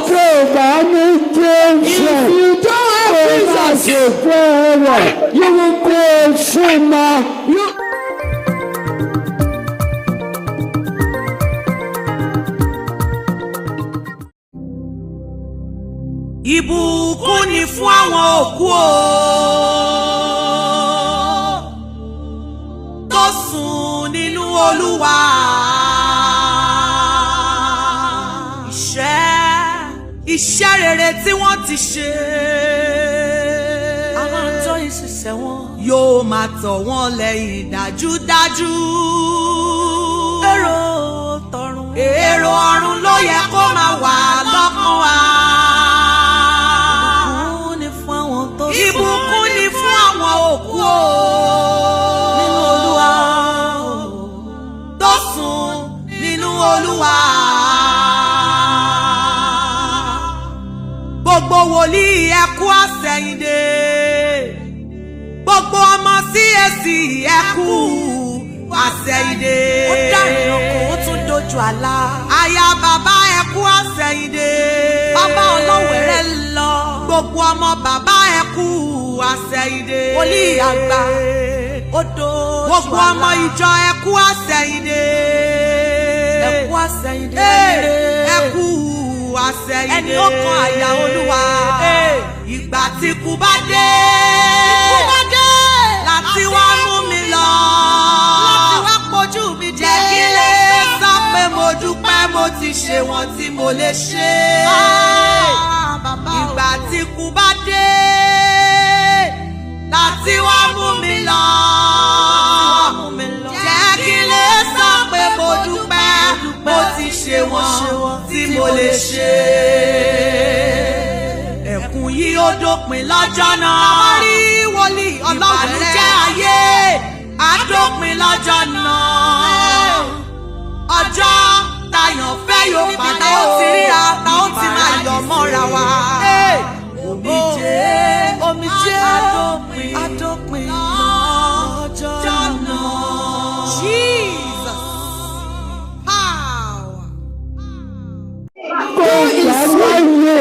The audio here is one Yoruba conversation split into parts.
Tó o bá ní Jésù. If you don't have Ó máa Jesus, ṣe fẹ́ rẹ̀. you will Kó o súnmọ́. you Ìbùkún ni fún àwọn òkú o tó sùn nínú Olúwa. Iṣẹ́ rere tí wọ́n ti ṣe. A máa tọ́ ìṣiṣẹ́ wọn. Yóò máa tọ̀ wọ́n lẹ́yìn dájúdájú. Èrò tọ̀run. Èrò ọ̀run ló yẹ kó máa wà lọ́kàn wa. Ìbùkún ni fún àwọn tó sùn. Ìbùkún ni fún àwọn òkú o. Nínú Olúwa. Tó sùn nínú Olúwa. Gbogbo wòlíì, ẹ kú àsẹ̀yìndè. Gbogbo ọmọ CAC, ẹ kú àsẹ̀yìndè. Ó dàrin ọkọ̀, ó tún dojú àlá. Aya bàbá, ẹ kú àsẹ̀yìndè. Bàbá ọlọ́wẹ̀rẹ̀ lọ. Gbogbo ọmọ bàbá, ẹ kú àsẹ̀yìndè. Wòlíì àgbà, ó dojú àlá. Gbogbo ọmọ ìjọ, ẹ kú àsẹ̀yìndè. Ẹ kú àsẹ̀yìndè. Ẹ kú àsẹ̀yìndè. Ẹni ó kan àyà Olúwa. Ìgbà tí kú bá dé. Kú bá dé. Láti wá mú mi lọ. Láti wá pojú mi jẹ́. Jẹ́ kí lè sọ pé mo dúpẹ́, mo ti ṣe wọ́n tí mo lè ṣe. Bàbá o. Ìgbà tí kú bá dé láti wá mú mi lọ. Mú mi lọ. Jẹ́ kí lè sọ pé mo dúpẹ́, mo ti ṣe wọ́n tí mo lè ṣe. Ẹ̀kún yìí ó dópin lọ́jọ́ náà. Rí wòlíì ọlọ́wẹ̀rẹ̀. Ìbànújẹ́ ayé á dópin lọ́jọ́ náà. Ọjọ́ tayàn fẹ́ yóò Níbi padà tá ó ti ríra, tá ó ti máa yọ̀ mọ́ra wa. Omijé, Omijé adópin, adópin lọ́jọ́ náà. Jesus power. Kò gbà láyè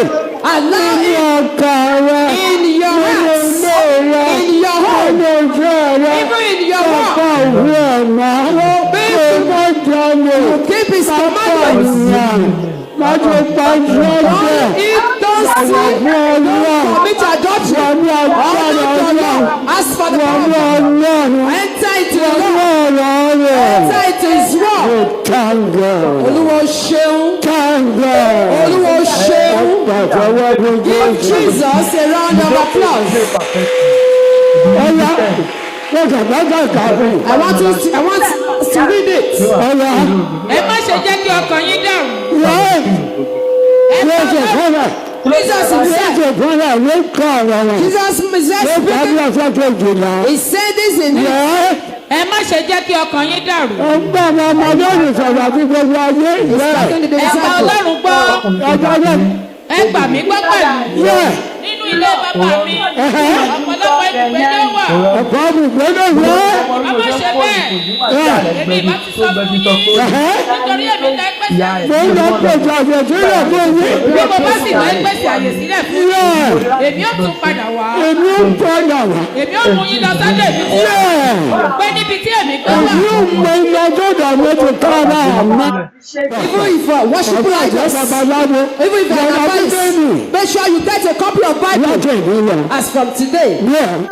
allow nínú ọkàn rẹ. in your Nínú hearts, ilé rẹ. in your home, Nínú iṣẹ́ rẹ. even in your work. Ọ̀pọ̀ òfin ẹ̀mọ́. Kò má jalè. Keep his commandments. Pànìyàn. Má ṣe panṣágà. Don't eat, don't Bọ̀wọ̀ steal, fún Ọlọ́run. commit adultery. Wọnú agbára Honor the Ọlọ́run. Lord. Ask for the Wọnú power. Ọlọ́run. Enter into the Wọnú Lord. ọ̀rọ̀ rẹ̀. Enter into his word. Thank God. Olúwa o ṣeun. Thank God. Olúwa o ṣeun. Pàtẹ́wọ́ fún Give Jésù. Jesus a round of applause. Ọlá, mo kàkà kàwé. I want us to read it. Ọlá, Ẹ má ṣe jẹ́ kí ọkàn yín dàrú. yẹ́n, Ẹ bá Jésù fúnra, Jesus himself. Jésù fúnra ló kọ́ ọ̀rọ̀ wọn. Jesus himself Ló kọ́ bí speaking. ọ̀sẹ̀ kejìlá. He said this in his. Yẹ́n, Ẹ má ṣe jẹ́ kí ọkàn yín dàrú. ó ń bá àwọn ọmọdé olùsọ̀rọ̀ àti gbogbo ayé. He's Yẹ́n, talking to the Ẹ gba disciples. Ọlọ́run gbọ́. ọjọ́ náà, Ẹ gbà mí gbọ́ pẹ̀lú. yẹ́n, Nínú ilé bàbá mi, ọ̀pọ̀lọpọ̀ ibùgbé ló wà. Ọ̀pọ̀ ibùgbé ló wà. Bá má ṣe bẹ́ẹ̀, èmi ìbá ti sọ fún yín. Nítorí èmi lọ pèsè àyè. Mo ń lọ pèsè àyè sílẹ̀ fún yín. Bí mo bá sì lọ pèsè àyè sílẹ̀ fún yín, Yẹ́n, èmi ó tún padà wá. Èmi ń padà wá. Èmi ó mú yín lọ sọ́dọ̀ èmi tí Yẹ́n, pé níbi tí èmi gbé wà. Èmi ò mọ ilé tó dàbí ti kára àmọ́. Even if you are worshiping idols, Babaláwo. even if you are an Lọ́la atheist, Bíbélì make sure you get a copy of Bible láti ìlú lọ. as from today. Yeah.